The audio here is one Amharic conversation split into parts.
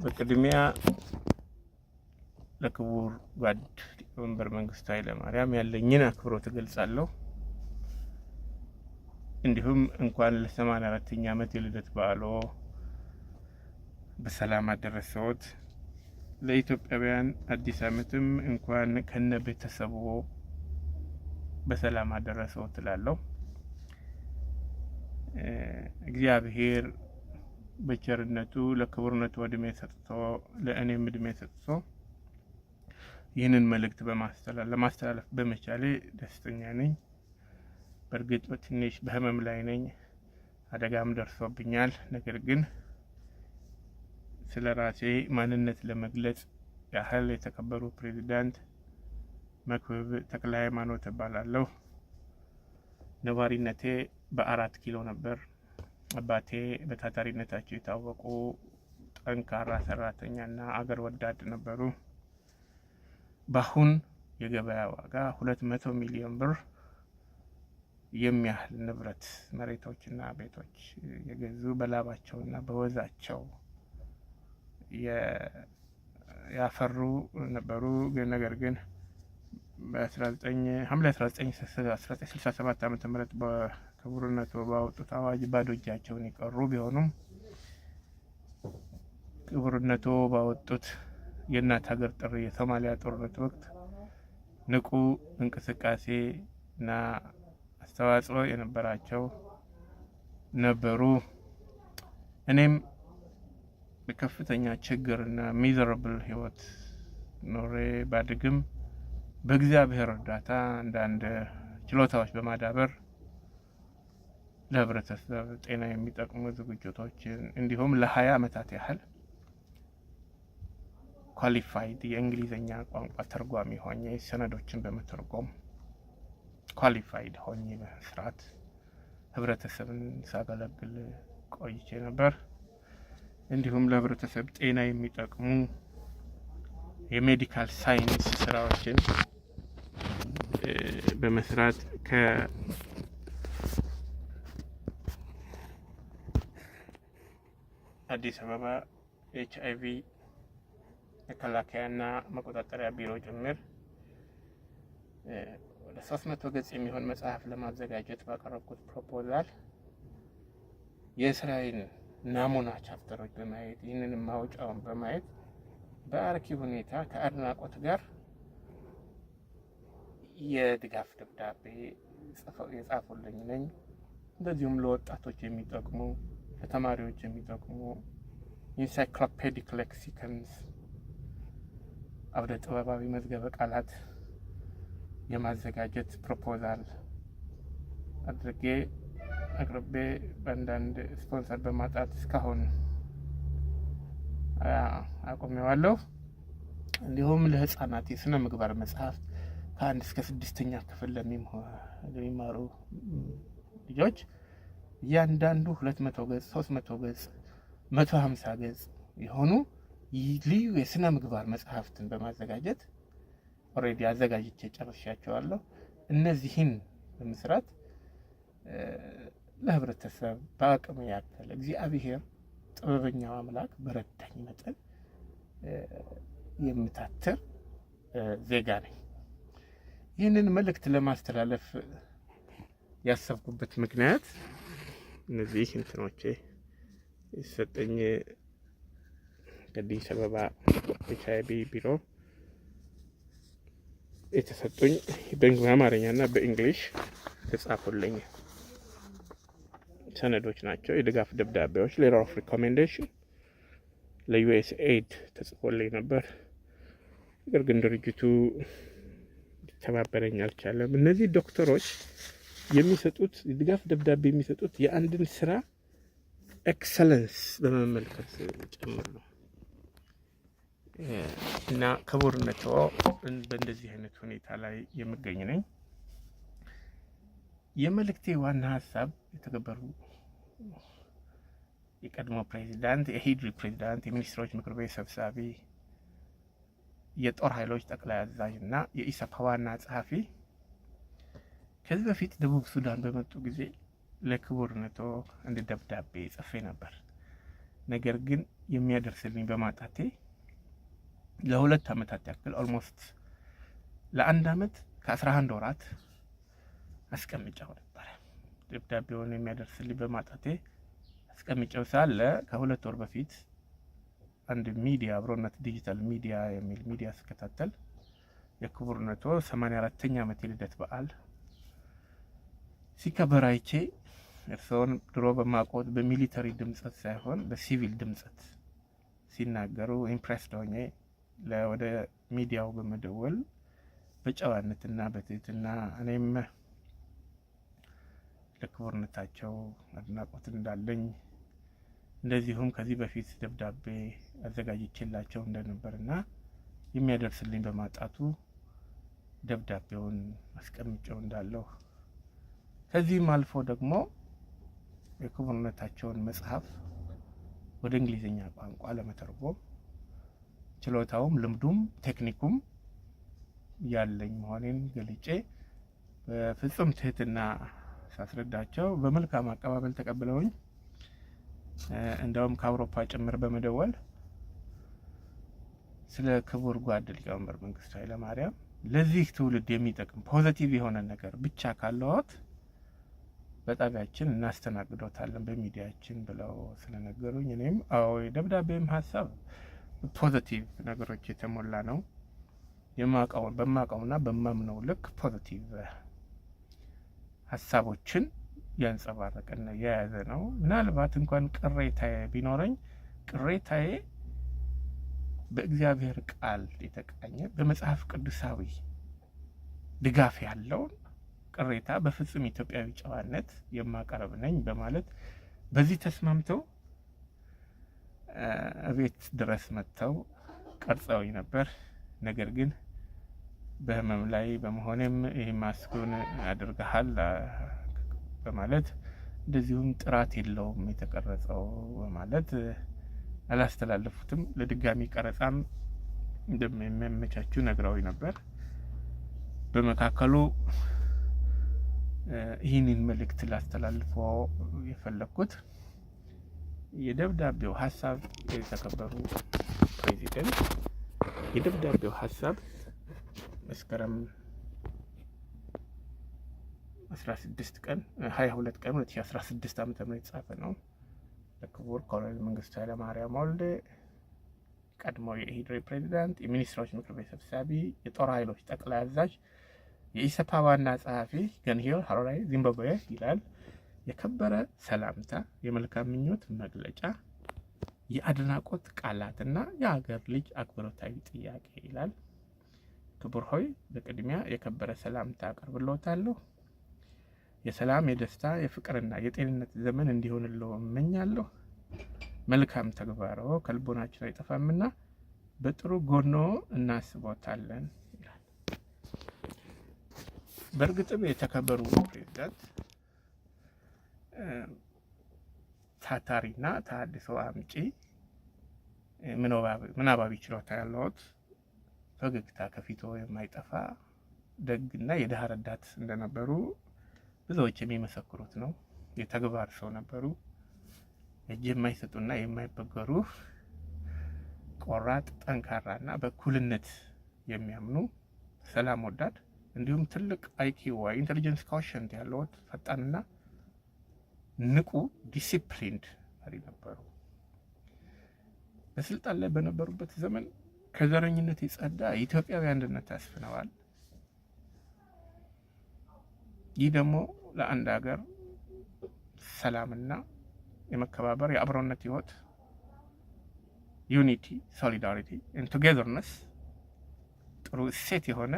በቅድሚያ ለክቡር ጓድ ሊቀመንበር መንግስቱ ኃይለማርያም ያለኝን አክብሮት እገልጻለሁ። እንዲሁም እንኳን ለ84ኛ ዓመት የልደት በዓሎ በሰላም አደረሰዎት። ለኢትዮጵያውያን አዲስ ዓመትም እንኳን ከነ ቤተሰቦ በሰላም አደረሰዎት እላለሁ። እግዚአብሔር በቸርነቱ ለክቡርነቱ እድሜ ሰጥቶ፣ ለእኔም እድሜ ሰጥቶ ይህንን መልእክት ለማስተላለፍ በመቻሌ ደስተኛ ነኝ። በእርግጥ ትንሽ በህመም ላይ ነኝ፣ አደጋም ደርሶብኛል። ነገር ግን ስለ ራሴ ማንነት ለመግለጽ ያህል የተከበሩ ፕሬዚዳንት፣ መክብብ ተክለ ሃይማኖት እባላለሁ። ነዋሪነቴ በአራት ኪሎ ነበር። አባቴ በታታሪነታቸው የታወቁ ጠንካራ ሰራተኛና አገር ወዳድ ነበሩ። በአሁን የገበያ ዋጋ 200 ሚሊዮን ብር የሚያህል ንብረት፣ መሬቶችና ቤቶች የገዙ፣ በላባቸውና በወዛቸው ያፈሩ ነበሩ። ነገር ግን በ19 ሐምሌ 1967 ዓ.ም. በክቡርነቱ ባወጡት አዋጅ ባዶ እጃቸውን የቀሩ ቢሆኑም፣ ክቡርነቱ ባወጡት የእናት ሀገር ጥሪ የሶማሊያ ጦርነት ወቅት ንቁ እንቅስቃሴ እና አስተዋጽኦ የነበራቸው ነበሩ። እኔም በከፍተኛ ችግርና miserable ህይወት ኖሬ ባድግም፣ በእግዚአብሔር እርዳታ አንዳንድ ችሎታዎች በማዳበር ለህብረተሰብ ጤና የሚጠቅሙ ዝግጅቶችን፣ እንዲሁም ለ20 ዓመታት ያህል qualified የእንግሊዝኛ ቋንቋ ተርጓሚ ሆኜ፣ ሰነዶችን በመተርጎም qualified ሆኜ በመስራት ህብረተሰብን ሳገለግል ቆይቼ ነበር። እንዲሁም ለህብረተሰብ ጤና የሚጠቅሙ የ medical science ስራዎችን በመስራት ከ አዲስ አበባ HIV መከላከያና መቆጣጠሪያ ቢሮ ጭምር ወደ 300 ገጽ የሚሆን መጽሐፍ ለማዘጋጀት ባቀረብኩት proposal የስራዬን ናሙና chapter ኦች በማየት፣ ይህንን ማውጫውን በማየት፣ በአርኪ ሁኔታ ከአድናቆት ጋር የድጋፍ ደብዳቤ የጻፉልኝ ነኝ። እንደዚሁም ለወጣቶች የሚጠቅሙ፣ ለተማሪዎች የሚጠቅሙ encyclopedic lexicons፣ አውደ ጥበባዊ መዝገበ ቃላት የማዘጋጀት proposal አድርጌ አቅርቤ በአንዳንድ ስፖንሰር በማጣት እስካሁን አቁሜዋለሁ። እንዲሁም ለህፃናት የስነ ምግባር መጽሐፍት ከአንድ እስከ ስድስተኛ ክፍል ለሚማሩ ልጆች እያንዳንዱ 200 ገጽ፣ 300 ገጽ፣ 150 ገጽ የሆኑ ልዩ የስነ ምግባር መጽሐፍትን በማዘጋጀት already አዘጋጅቼ ጨርሻቸዋለሁ። እነዚህን በመስራት ለህብረተሰብ በአቅም ያክል እግዚአብሔር ጥበበኛው አምላክ በረዳኝ መጠን የምታትር ዜጋ ነኝ። ይህንን መልእክት ለማስተላለፍ ያሰብኩበት ምክንያት እነዚህ እንትኖቼ የሰጠኝ ከአዲስ አበባ HIV ቢሮ የተሰጡኝ በአማርኛና በ English የተጻፉልኝ ሰነዶች ናቸው። የድጋፍ ደብዳቤዎች፣ letter of recommendation ለ ዩኤስ ኤድ ተጽፎልኝ ነበር። ነገር ግን ድርጅቱ ሊተባበረኝ አልቻለም። እነዚህ ዶክተሮች የሚሰጡት የድጋፍ ደብዳቤ የሚሰጡት የአንድን ስራ excellence በመመልከት ጭምር ነው። እና ክቡርነቶ፣ በእንደዚህ አይነት ሁኔታ ላይ የምገኝ ነኝ። የመልእክቴ ዋና ሀሳብ የተከበሩ የቀድሞ ፕሬዚዳንት፣ የኢፌዴሪ ፕሬዚዳንት፣ የሚኒስትሮች ምክር ቤት ሰብሳቢ፣ የጦር ኃይሎች ጠቅላይ አዛዥ እና የኢሰፓ ዋና ጸሐፊ ከዚህ በፊት ደቡብ ሱዳን በመጡ ጊዜ ለክቡርነቶ አንድ ደብዳቤ ጽፌ ነበር። ነገር ግን የሚያደርስልኝ በማጣቴ ለ2 ዓመታት ያክል፣ almost ለ1 ዓመት ከ11 ወራት አስቀምጫው ነበረ። ደብዳቤውን የሚያደርስልኝ በማጣቴ አስቀምጨው ሳለ ከ2 ወር በፊት አንድ ሚዲያ፣ አብሮነት ዲጂታል ሚዲያ የሚል ሚዲያ ስከታተል የክቡርነቶ 84ኛ ዓመት የልደት በዓል ሲከበር አይቼ እርስዎን ድሮ በማውቀው በ military ድምጸት ሳይሆን በሲቪል ድምጸት ሲናገሩ impressed ሆኜ ወደ ሚዲያው በመደወል በጨዋነትና በትህትና እኔም ለክቡርነታቸው አድናቆት እንዳለኝ፣ እንደዚሁም ከዚህ በፊት ደብዳቤ አዘጋጅቼላቸው እንደነበርና የሚያደርስልኝ በማጣቱ ደብዳቤውን አስቀምጨው እንዳለሁ፣ ከዚህም አልፎ ደግሞ የክቡርነታቸውን መጽሐፍ ወደ እንግሊዝኛ ቋንቋ ለመተርጎም ችሎታውም ልምዱም ቴክኒኩም ያለኝ መሆኔን ገልጬ በፍጹም ትህትና ሳስረዳቸው በመልካም አቀባበል ተቀብለውኝ እንደውም ከአውሮፓ ጭምር በመደወል ስለ ክቡር ጓድ ሊቀመንበር መንግስቱ ኃይለማርያም ለዚህ ትውልድ የሚጠቅም positive የሆነ ነገር ብቻ ካለዎት በጣቢያችን እናስተናግዶታለን፣ በሚዲያችን ብለው ስለነገሩኝ እኔም አዎ፣ የደብዳቤም ሀሳብ positive ነገሮች የተሞላ ነው። በማውቀውና በማምነው ልክ positive ሀሳቦችን ያንጸባረቀና የያዘ ነው። ምናልባት እንኳን ቅሬታዬ ቢኖረኝ ቅሬታዬ በእግዚአብሔር ቃል የተቃኘ፣ በመጽሐፍ ቅዱሳዊ ድጋፍ ያለውን ቅሬታ በፍጹም ኢትዮጵያዊ ጨዋነት የማቀርብ ነኝ በማለት በዚህ ተስማምተው እቤት ድረስ መጥተው ቀርጸውኝ ነበር። ነገር ግን በህመም ላይ በመሆኔም ይህ ማስኩን አድርገሃል በማለት፣ እንደዚሁም ጥራት የለውም የተቀረጸው በማለት አላስተላለፉትም። ለድጋሚ ቀረጻም እንደሚያመቻቹ ነግረውኝ ነበር። በመካከሉ ይህንን መልእክት ላስተላልፈው የፈለግኩት የደብዳቤው ሀሳብ፣ የተከበሩ ፕሬዚደንት፣ የደብዳቤው ሀሳብ መስከረም 16 ቀን፣ 22 ቀን 2016 ዓ.ም የተጻፈ ነው። ለክቡር ኮሎኔል መንግስቱ ኃይለማርያም ወልዴ፣ ቀድሞ የኢፌዴሪ ፕሬዚዳንት፣ የሚኒስትሮች ምክር ቤት ሰብሳቢ፣ የጦር ኃይሎች ጠቅላይ አዛዥ፣ የኢሰፓ ዋና ጸሐፊ፣ ገንሂል፣ ሀራሬ፣ ዚምባብዌ ይላል። የከበረ ሰላምታ፣ የመልካም ምኞት መግለጫ፣ የአድናቆት ቃላትና የሀገር ልጅ አክብሮታዊ ጥያቄ ይላል። ክቡር ሆይ፣ በቅድሚያ የከበረ ሰላምታ አቀርብልዎታለሁ። የሰላም፣ የደስታ፣ የፍቅርና የጤንነት ዘመን እንዲሆንልዎ እመኛለሁ። መልካም ተግባሮ ከልቦናችን አይጠፋምና በጥሩ ጎኖ እናስቦታለን ይላል። በእርግጥም የተከበሩ ፕሬዚዳንት ታታሪና ተሃድሶ አምጪ፣ ምናባዊ ችሎታ ያለዎት፣ ፈገግታ ከፊቶ የማይጠፋ ደግና የድሃ ረዳት እንደነበሩ ብዙዎች የሚመሰክሩት ነው። የተግባር ሰው ነበሩ። እጅ የማይሰጡና የማይበገሩ፣ ቆራጥ፣ ጠንካራና በእኩልነት የሚያምኑ፣ ሰላም ወዳድ፣ እንዲሁም ትልቅ IQ፣ intelligence quotient ያለዎት ፈጣንና ንቁ disciplined መሪ ነበሩ። በስልጣን ላይ በነበሩበት ዘመን ከዘረኝነት የጸዳ ኢትዮጵያዊ አንድነት አስፍነዋል። ይህ ደግሞ ለአንድ ሀገር ሰላምና የመከባበር የአብሮነት ህይወት፣ unity, solidarity and togetherness፣ ጥሩ እሴት የሆነ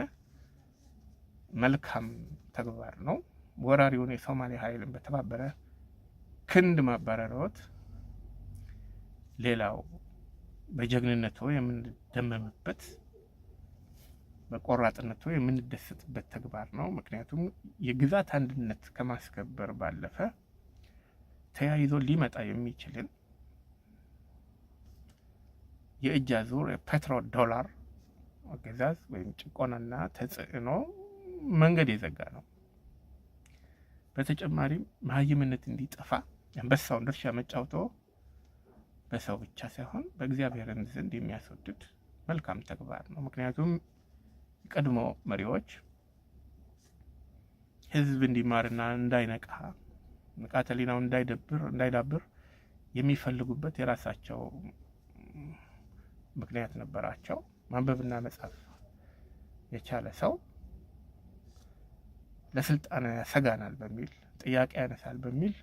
መልካም ተግባር ነው። ወራሪውን የሶማሌ ኃይልን በተባበረ ክንድ ማባረርዎት ሌላው በጀግንነቱ የምንደመምበት፣ በቆራጥነቱ የምንደሰትበት ተግባር ነው። ምክንያቱም የግዛት አንድነት ከማስከበር ባለፈ ተያይዞ ሊመጣ የሚችልን የእጅ አዙር የ petro dollar አገዛዝ ወይም ጭቆናና ተጽዕኖ መንገድ የዘጋ ነው። በተጨማሪም መሀይምነት እንዲጠፋ የአንበሳውን ድርሻ መጫወቶ በሰው ብቻ ሳይሆን በእግዚአብሔርም ዘንድ የሚያስወድድ መልካም ተግባር ነው። ምክንያቱም የቀድሞ መሪዎች ሕዝብ እንዲማርና እንዳይነቃ፣ ንቃተ ሕሊናው እንዳይዳብር የሚፈልጉበት የራሳቸው ምክንያት ነበራቸው። ማንበብና መጻፍ የቻለ ሰው ለስልጣን ያሰጋናል በሚል፣ ጥያቄ ያነሳል በሚል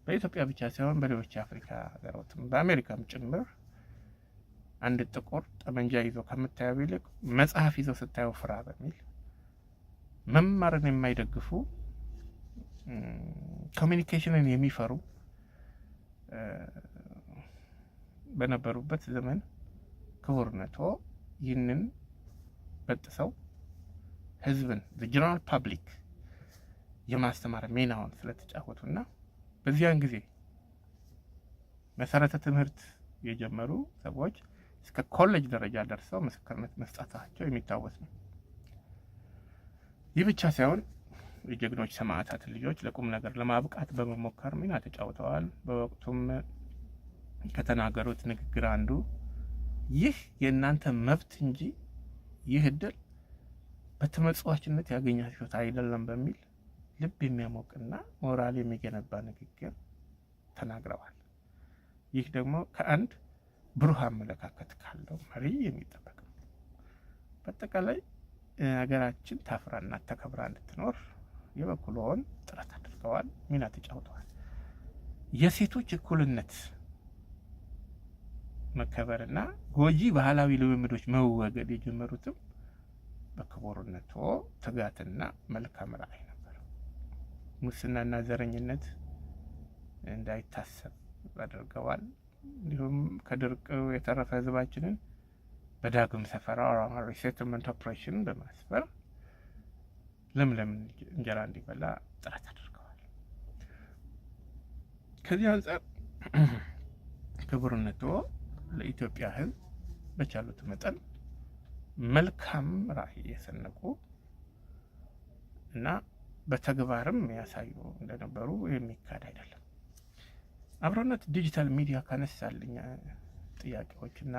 በኢትዮጵያ ብቻ ሳይሆን በሌሎች የአፍሪካ ሀገራትም በአሜሪካም ጭምር አንድ ጥቁር ጠመንጃ ይዞ ከምታየው ይልቅ መጽሐፍ ይዘው ስታየው ፍራ በሚል መማርን የማይደግፉ፣ communication ን የሚፈሩ በነበሩበት ዘመን ክቡርነቶ ይህንን በጥሰው ህዝብን፣ general public የማስተማር ሚናውን ስለተጫወቱና በዚያን ጊዜ መሰረተ ትምህርት የጀመሩ ሰዎች እስከ ኮሌጅ ደረጃ ደርሰው ምስክርነት መስጠታቸው የሚታወስ ነው። ይህ ብቻ ሳይሆን የጀግኖች ሰማዕታት ልጆች ለቁም ነገር ለማብቃት በመሞከር ሚና ተጫውተዋል። በወቅቱም ከተናገሩት ንግግር አንዱ ይህ የእናንተ መብት እንጂ ይህ እድል በተመጽዋችነት ያገኛችሁት አይደለም በሚል ልብ የሚያሞቅና ሞራል የሚገነባ ንግግር ተናግረዋል። ይህ ደግሞ ከአንድ ብሩህ አመለካከት ካለው መሪ የሚጠበቅ ነው። በአጠቃላይ ሀገራችን ታፍራና ተከብራ እንድትኖር የበኩልዎን ጥረት አድርገዋል፣ ሚና ተጫውተዋል። የሴቶች እኩልነት መከበርና ጎጂ ባህላዊ ልምምዶች መወገድ የጀመሩትም በክቡርነቶ ትጋትና መልካም ራዕይ ነበር። ሙስናና ዘረኝነት እንዳይታሰብ አድርገዋል። እንዲሁም ከድርቅ የተረፈ ሕዝባችንን በዳግም ሰፈራ፣ resettlement operation በማስፈር ለምለም እንጀራ እንዲበላ ጥረት አድርገዋል። ከዚህ አንጻር ክቡርነቶ ለኢትዮጵያ ሕዝብ በቻሉት መጠን መልካም ራዕይ የሰነቁ እና በተግባርም ያሳዩ እንደነበሩ የሚካድ አይደለም። አብሮነት ዲጂታል ሚዲያ ካነሳልኝ ጥያቄዎች እና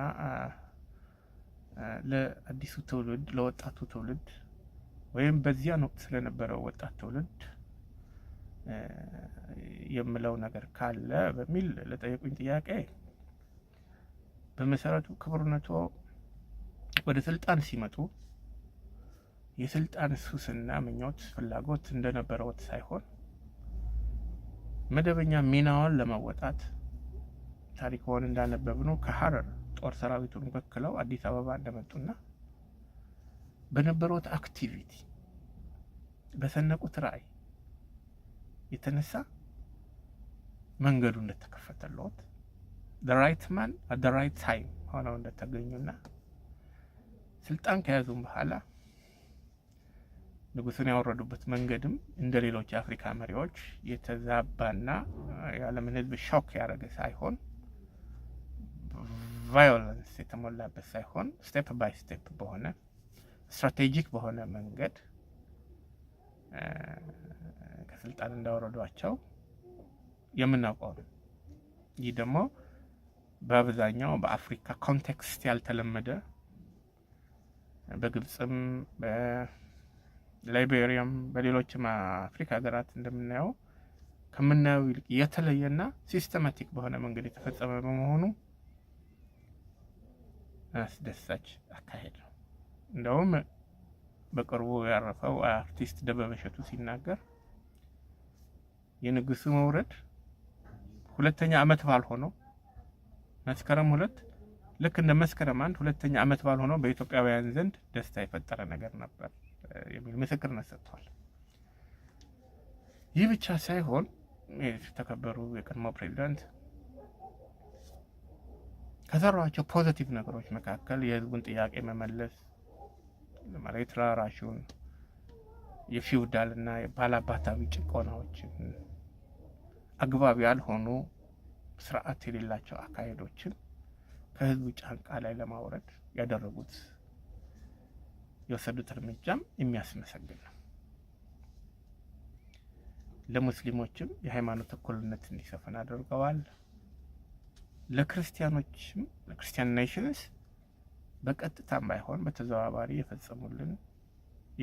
ለአዲሱ ትውልድ፣ ለወጣቱ ትውልድ ወይም በዚያን ወቅት ስለነበረው ወጣት ትውልድ የምለው ነገር ካለ በሚል ለጠየቁኝ ጥያቄ፣ በመሰረቱ ክቡርነቶ ወደ ስልጣን ሲመጡ የስልጣን ሱስና ምኞት፣ ፍላጎት እንደነበረውት ሳይሆን መደበኛ ሚናውን ለመወጣት፣ ታሪክዎን እንዳነበብነው ከሀረር ጦር ሰራዊቱን ወክለው አዲስ አበባ እንደመጡና በነበሩት activity፣ በሰነቁት ራዕይ የተነሳ መንገዱ እንደተከፈተለት፣ right man at right time ሆነው እንደተገኙና ስልጣን ከያዙም በኋላ ንጉሱን ያወረዱበት መንገድም እንደ ሌሎች የአፍሪካ መሪዎች የተዛባና የዓለምን ሕዝብ shock ያደረገ ሳይሆን፣ violence የተሞላበት ሳይሆን step by step በሆነ፣ strategic በሆነ መንገድ ከስልጣን እንዳወረዷቸው የምናውቀው ነው። ይህ ደግሞ በአብዛኛው በአፍሪካ context ያልተለመደ፣ በግብፅም በላይቤሪያም በሌሎችም አፍሪካ ሀገራት እንደምናየው ከምናየው ይልቅ የተለየና systematic በሆነ መንገድ የተፈጸመ በመሆኑ አስደሳች አካሄድ ነው። እንደውም በቅርቡ ያረፈው አርቲስት ደበበ እሸቱ ሲናገር የንጉሱ መውረድ ሁለተኛ ዓመት በዓል ሆኖ፣ መስከረም 2 ልክ እንደ መስከረም 1 ሁለተኛ ዓመት በዓል ሆኖ በኢትዮጵያውያን ዘንድ ደስታ የፈጠረ ነገር ነበር የሚል ምስክርነት ሰጥቷል። ይህ ብቻ ሳይሆን የተከበሩ የቀድሞ ፕሬዚዳንት ከሰሯቸው positive ነገሮች መካከል የሕዝቡን ጥያቄ መመለስ፣ መሬት ላራሹን፣ የፊውዳልና የባላባታዊ ጭቆናዎችን፣ አግባብ ያልሆኑ ስርዓት የሌላቸው አካሄዶችን ከህዝቡ ጫንቃ ላይ ለማውረድ ያደረጉት፣ የወሰዱት እርምጃም የሚያስመሰግን ነው። ለሙስሊሞችም የሃይማኖት እኩልነት እንዲሰፍን አድርገዋል። ለክርስቲያኖችም፣ ለ Christian nations በቀጥታም ባይሆን በተዘዋዋሪ የፈጸሙልን፣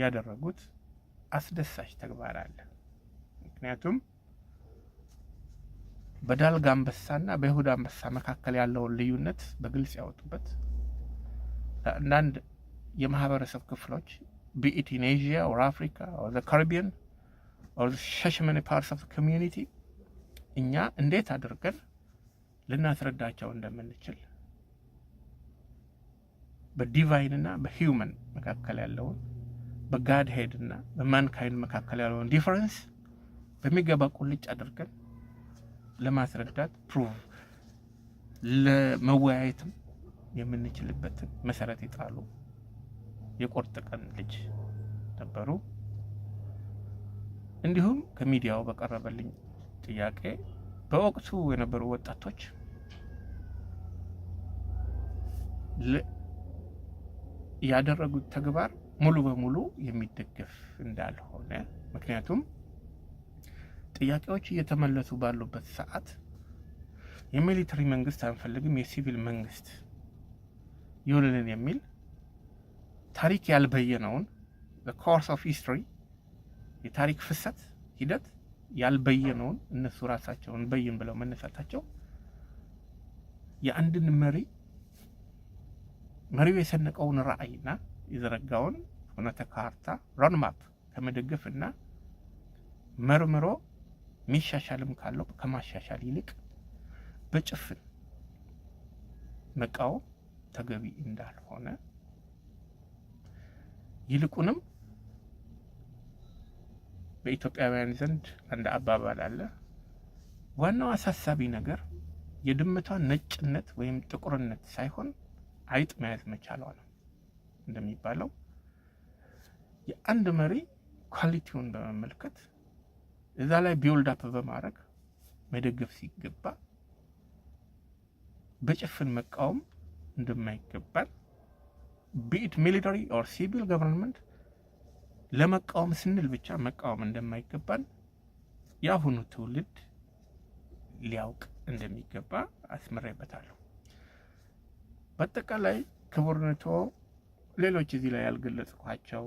ያደረጉት አስደሳች ተግባር አለ። ምክንያቱም በዳልጋ አንበሳና በይሁዳ አንበሳ መካከል ያለውን ልዩነት በግልጽ ያወጡበት፣ ለአንዳንድ የማህበረሰብ ክፍሎች, be it in Asia or Africa or the Caribbean or ሻሸመኔ parts of community፣ እኛ እንዴት አድርገን ልናስረዳቸው እንደምንችል፣ በ divine እና በ human መካከል ያለውን፣ በ Godhead እና በ mankind መካከል ያለውን difference በሚገባ ቁልጭ አድርገን ለማስረዳት፣ prove ለመወያየትም የምንችልበትን መሰረት የጣሉ የቁርጥ ቀን ልጅ ነበሩ። እንዲሁም ከሚዲያው በቀረበልኝ ጥያቄ በወቅቱ የነበሩ ወጣቶች ያደረጉት ተግባር ሙሉ በሙሉ የሚደገፍ እንዳልሆነ፣ ምክንያቱም ጥያቄዎች እየተመለሱ ባሉበት ሰዓት የ military መንግስት አንፈልግም፣ የሲቪል መንግስት ይሁንልን የሚል ታሪክ ያልበየነውን፣ course of history፣ የታሪክ ፍሰት ሂደት ያልበየነውን እነሱ ራሳቸውን በይን ብለው መነሳታቸው የአንድን መሪ፣ መሪው የሰነቀውን ራዕይና የዘረጋውን ፍኖተ ካርታ፣ roadmap ከመደገፍና መርምሮ የሚሻሻልም ካለው ከማሻሻል ይልቅ በጭፍን መቃወም ተገቢ እንዳልሆነ፣ ይልቁንም በኢትዮጵያውያን ዘንድ አንድ አባባል አለ። ዋናው አሳሳቢ ነገር የድመቷ ነጭነት ወይም ጥቁርነት ሳይሆን አይጥ መያዝ መቻሏ ነው እንደሚባለው፣ የአንድ መሪ quality ውን በመመልከት እዛ ላይ build up በማድረግ መደገፍ ሲገባ በጭፍን መቃወም እንደማይገባን፣ be it military or civil government፣ ለመቃወም ስንል ብቻ መቃወም እንደማይገባን የአሁኑ ትውልድ ሊያውቅ እንደሚገባ አስምሬበታለሁ። በአጠቃላይ ክቡርነቶ፣ ሌሎች እዚህ ላይ ያልገለጽኳቸው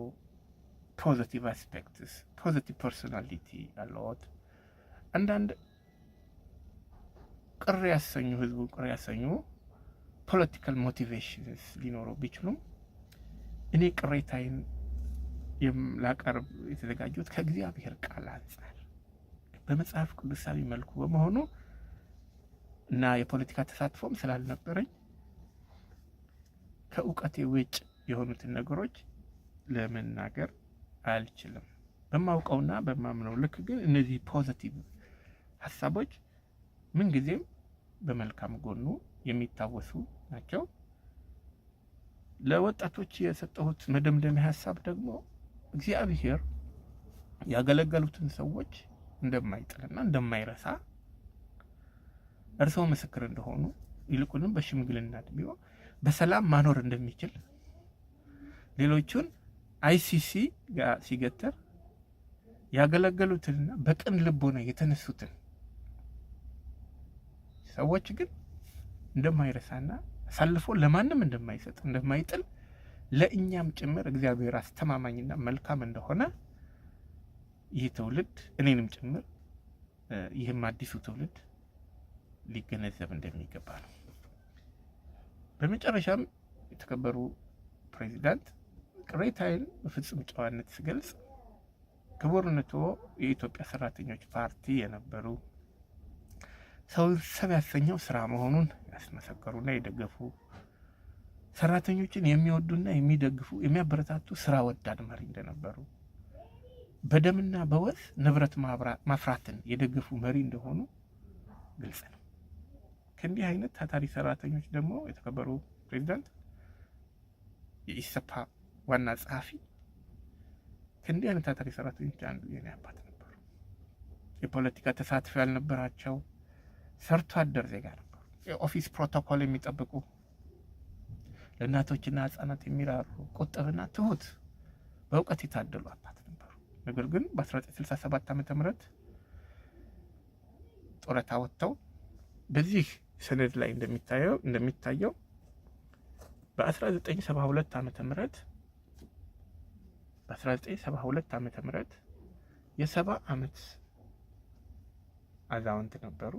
positive aspects፣ positive personality ያለዎት፣ አንዳንድ ቅር ያሰኙ፣ ህዝቡ ቅር ያሰኙ political motivations ሊኖሩ ቢችሉም እኔ ቅሬታዬን ላቀርብ የተዘጋጀሁት ከእግዚአብሔር ቃል አንጻር በመጽሐፍ ቅዱሳዊ መልኩ በመሆኑ እና የፖለቲካ ተሳትፎም ስላልነበረኝ ከእውቀቴ ውጭ የሆኑትን ነገሮች ለመናገር አልችልም። በማውቀውና በማምነው ልክ ግን እነዚህ positive ሀሳቦች ምንጊዜም በመልካም ጎኑ የሚታወሱ ናቸው። ለወጣቶች የሰጠሁት መደምደሚያ ሀሳብ ደግሞ እግዚአብሔር ያገለገሉትን ሰዎች እንደማይጥልና እንደማይረሳ እርስዎ ምስክር እንደሆኑ፣ ይልቁንም በሽምግልና እድሜዎ በሰላም ማኖር እንደሚችል፣ ሌሎቹን ICC ጋር ሲገተር ያገለገሉትንና በቅን ልቦና የተነሱትን ሰዎች ግን እንደማይረሳና አሳልፎ ለማንም እንደማይሰጥ፣ እንደማይጥል፣ ለእኛም ጭምር እግዚአብሔር አስተማማኝና መልካም እንደሆነ ይህ ትውልድ፣ እኔንም ጭምር፣ ይህም አዲሱ ትውልድ ሊገነዘብ እንደሚገባ ነው። በመጨረሻም የተከበሩ ፕሬዚዳንት፣ ቅሬታዬን በፍጹም ጨዋነት ስገልጽ ክቡርነትዎ የኢትዮጵያ ሰራተኞች ፓርቲ የነበሩ፣ ሰው ሰብ ያሰኘው ስራ መሆኑን ያስመሰከሩና የደገፉ፣ ሰራተኞችን የሚወዱና የሚደግፉ፣ የሚያበረታቱ ስራ ወዳድ መሪ እንደነበሩ፣ በደምና በወዝ ንብረት ማፍራትን የደገፉ መሪ እንደሆኑ ግልጽ ነው። ከእንዲህ አይነት ታታሪ ሰራተኞች ደግሞ የተከበሩ ፕሬዚዳንት፣ የኢሰፓ ዋና ጸሐፊ፣ ከእንዲህ አይነት ታታሪ ሰራተኞች አንዱ የኔ አባት ነበሩ። የፖለቲካ ተሳትፎ ያልነበራቸው ሰርቶ አደር ዜጋ ነበሩ። የ office protocol የሚጠብቁ፣ ለእናቶችና ሕጻናት የሚራሩ፣ ቁጥብና ትሁት፣ በእውቀት የታደሉ አባት ነበሩ። ነገር ግን በ1967 ዓ.ም. ጡረታ ወጥተው በዚህ ሰነድ ላይ እንደሚታየው በ1972 ዓመተ ምህረት፣ በ1972 ዓመተ ምህረት የ70 ዓመት አዛውንት ነበሩ።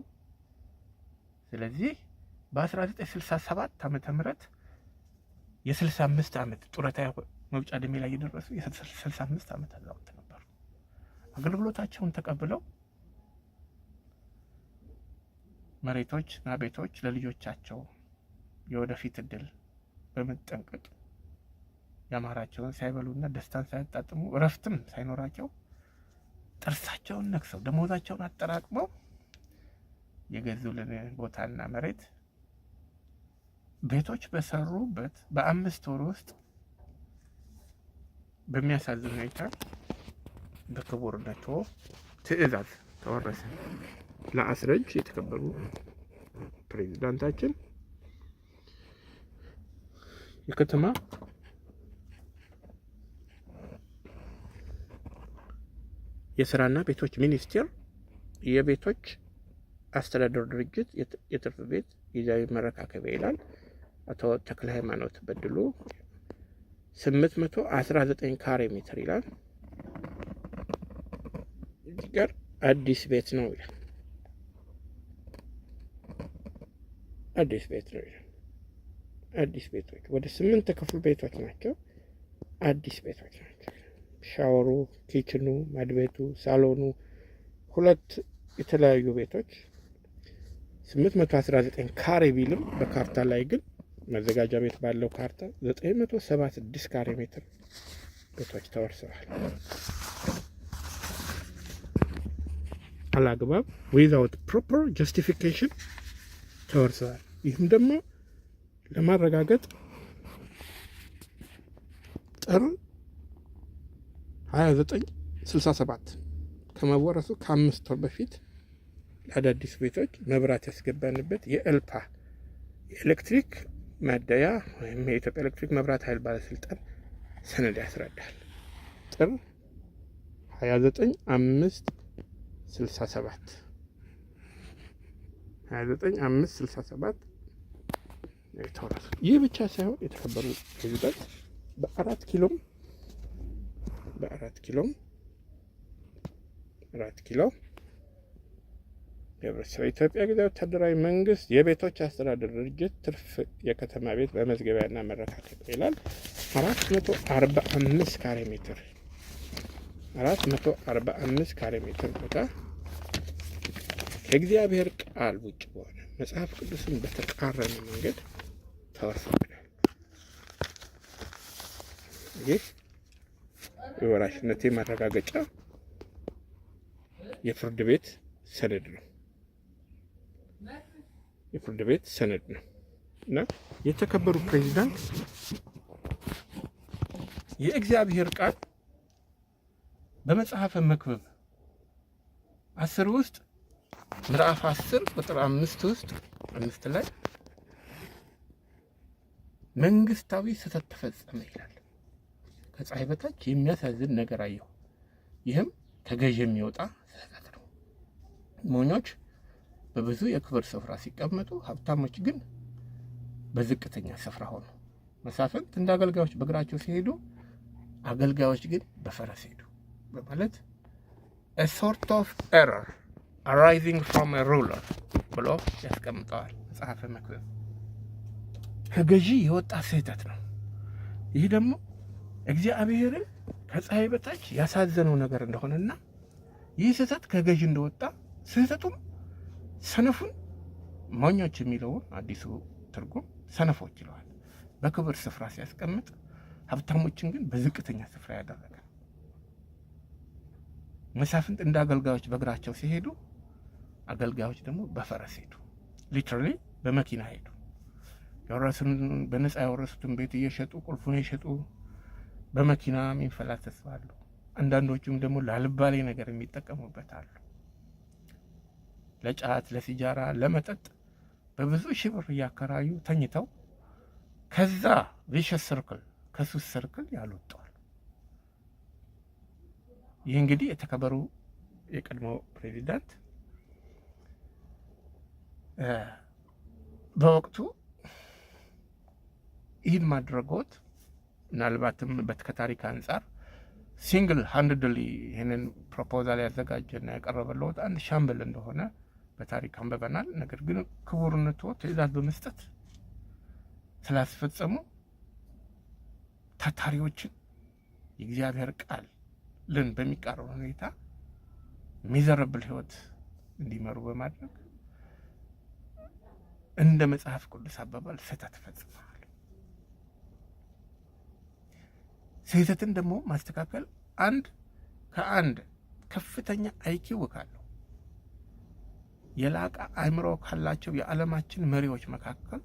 ስለዚህ በ1967 ዓመተ ምህረት የ65 ዓመት፣ ጡረታ መውጫ ዕድሜ ላይ የደረሱ የ65 ዓመት አዛውንት ነበሩ። አገልግሎታቸውን ተቀብለው መሬቶች እና ቤቶች ለልጆቻቸው የወደፊት እድል በመጠንቀቅ ያማራቸውን ሳይበሉና ደስታን ሳያጣጥሙ፣ እረፍትም ሳይኖራቸው፣ ጥርሳቸውን ነክሰው ደሞዛቸውን አጠራቅመው የገዙልን ቦታና መሬት ቤቶች በሰሩበት በ5 ወር ውስጥ በሚያሳዝን ሁኔታ በክቡርነቶ ትዕዛዝ ተወረሰ። ለአስረጅ የተከበሩ ፕሬዚዳንታችን የከተማ የስራና ቤቶች ሚኒስቴር የቤቶች አስተዳደር ድርጅት የትርፍ ቤት ጊዜያዊ መረካከቢያ ይላል። አቶ ተክለ ሃይማኖት በድሉ 819 ካሬ ሜትር ይላል። እዚህ ጋር አዲስ ቤት ነው ይላል። አዲስ ቤት ነው ይላል። አዲስ ቤቶች ወደ ስምንት ክፍል ቤቶች ናቸው። አዲስ ቤቶች ናቸው። ሻወሩ፣ kitchen ኑ፣ ማድቤቱ፣ ሳሎኑ፣ ሁለት የተለያዩ ቤቶች 819 ካሬ ቢልም በካርታ ላይ ግን መዘጋጃ ቤት ባለው ካርታ 976 ካሬ ሜትር ቤቶች ተወርሰዋል። አላግባብ፣ without proper justification ተወርሰዋል። ይህም ደግሞ ለማረጋገጥ ጥር 2967 ከመወረሱ ከ5 ወር በፊት ለአዳዲስ ቤቶች መብራት ያስገባንበት የኤልፓ የኤሌክትሪክ ማደያ ወይም የኢትዮጵያ ኤሌክትሪክ መብራት ኃይል ባለስልጣን ሰነድ ያስረዳል። ጥር 29 5 67፣ 29 5 67 የተወረሱት። ይህ ብቻ ሳይሆን የተከበሩ ፕሬዚዳንት፣ በአራት ኪሎም፣ በአራት ኪሎም፣ 4 ኪሎ የህብረተሰብ ኢትዮጵያ ጊዜያዊ ወታደራዊ መንግስት የቤቶች አስተዳደር ድርጅት ትርፍ የከተማ ቤት በመዝገቢያና መረካከቢያ ይላል። 445 ካሬ ሜትር፣ 445 ካሬ ሜትር ቦታ ከእግዚአብሔር ቃል ውጭ በሆነ፣ መጽሐፍ ቅዱስን በተቃረነ መንገድ ተወርሶብናል። ይህ የወራሽነቴ ማረጋገጫ የፍርድ ቤት ሰነድ ነው። የፍርድ ቤት ሰነድ ነው እና የተከበሩ ፕሬዚዳንት፣ የእግዚአብሔር ቃል በመጽሐፈ መክብብ 10 ውስጥ፣ ምዕራፍ 10 ቁጥር 5 ውስጥ፣ 5 ላይ መንግስታዊ ስህተት ተፈጸመ ይላል። ከፀሐይ በታች የሚያሳዝን ነገር አየሁ። ይህም ከገዥ የሚወጣ ስህተት ነው። ሞኞች በብዙ የክብር ስፍራ ሲቀመጡ፣ ሀብታሞች ግን በዝቅተኛ ስፍራ ሆኑ። መሳፍንት እንደ አገልጋዮች በእግራቸው ሲሄዱ፣ አገልጋዮች ግን በፈረስ ሄዱ በማለት "a sort of error arising from a ruler" ብሎ ያስቀምጠዋል መጽሐፈ መክብብ። ከገዢ የወጣ ስህተት ነው። ይህ ደግሞ እግዚአብሔርን ከፀሐይ በታች ያሳዘነው ነገር እንደሆነና ይህ ስህተት ከገዢ እንደወጣ፣ ስህተቱም ሰነፉን፣ ሞኞች የሚለውን አዲሱ ትርጉም ሰነፎች ይለዋል፣ በክብር ስፍራ ሲያስቀምጥ፣ ሀብታሞችን ግን በዝቅተኛ ስፍራ ያደረገ፣ መሳፍንት እንደ አገልጋዮች በእግራቸው ሲሄዱ፣ አገልጋዮች ደግሞ በፈረስ ሄዱ። Literally በመኪና ሄዱ። የወረሱን፣ በነፃ የወረሱትን ቤት እየሸጡ፣ ቁልፉን የሸጡ በመኪና የሚንፈላሰሱ አሉ። አንዳንዶቹም ደግሞ ላልባሌ ነገር የሚጠቀሙበት አሉ። ለጫት፣ ለሲጃራ፣ ለመጠጥ በብዙ ሺህ ብር እያከራዩ ተኝተው ከዛ vicious circle፣ ከሱስ circle ያልወጡ አሉ። ይህ እንግዲህ የተከበሩ የቀድሞ ፕሬዚዳንት በወቅቱ ይህን ማድረጎት ምናልባትም ከታሪክ አንጻር single handedly ይህንን proposal ያዘጋጀና ያቀረበለት አንድ ሻምበል እንደሆነ በታሪክ አንብበናል። ነገር ግን ክቡርነቶ ትዕዛዝ በመስጠት ስላስፈጸሙ ታታሪዎችን የእግዚአብሔር ቃል ልን በሚቃረን ሁኔታ miserable ህይወት እንዲመሩ በማድረግ እንደ መጽሐፍ ቅዱስ አባባል ስህተት ፈጽመዋል። ስህተትን ደግሞ ማስተካከል አንድ ከአንድ ከፍተኛ IQ ካለው፣ የላቀ አእምሮ ካላቸው የዓለማችን መሪዎች መካከል፣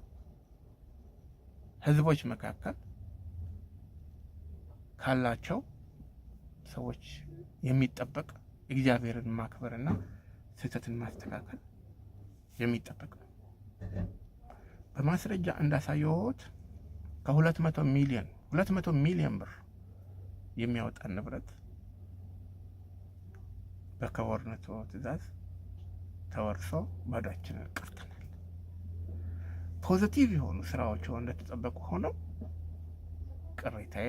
ህዝቦች መካከል ካላቸው ሰዎች የሚጠበቅ፣ እግዚአብሔርን ማክበርና ስህተትን ማስተካከል የሚጠበቅ ነው። በማስረጃ እንዳሳየሁት ከ200 ሚሊዮን 200 ሚሊዮን ብር የሚያወጣ ንብረት በክቡርነቶ ትዕዛዝ ተወርሶ ባዷችንን ቀርተናል። Positive የሆኑ ስራዎች እንደተጠበቁ ሆነው ቅሬታዬ፣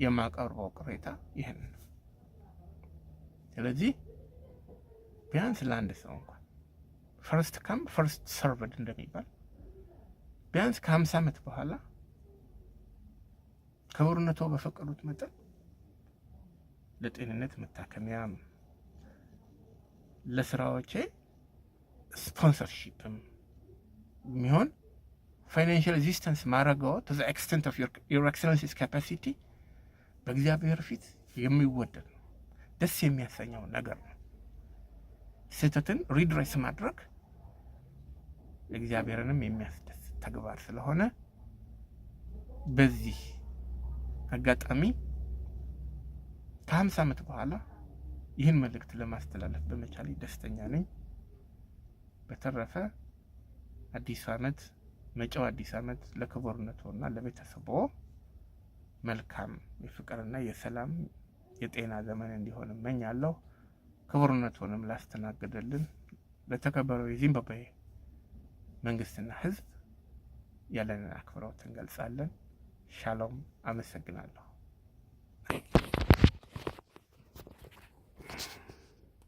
የማቀርበው ቅሬታ ይህን ነው። ስለዚህ ቢያንስ ለአንድ ሰው እንኳን first come first served እንደሚባል ቢያንስ ከ50 ዓመት በኋላ ክቡርነቶ በፈቀዱት መጠን ለጤንነት መታከሚያም ለስራዎቼ sponsorship ም የሚሆን financial assistance ማድረገው to the extent of Your Excellency's capacity በእግዚአብሔር ፊት የሚወደድ ነው፣ ደስ የሚያሰኘው ነገር ነው። ስህተትን redress ማድረግ እግዚአብሔርንም የሚያስደስት ተግባር ስለሆነ በዚህ አጋጣሚ ከ50 ዓመት በኋላ ይህን መልእክት ለማስተላለፍ በመቻሌ ደስተኛ ነኝ። በተረፈ አዲሱ ዓመት፣ መጪው አዲስ ዓመት ለክቡርነቶና ለቤተሰቦ መልካም የፍቅርና የሰላም የጤና ዘመን እንዲሆን እመኛለሁ። ክቡርነቶንም ላስተናገደልን ለተከበረው የዚምባብዌ መንግስትና ሕዝብ ያለንን አክብሮት እንገልጻለን። ሻሎም። አመሰግናለሁ።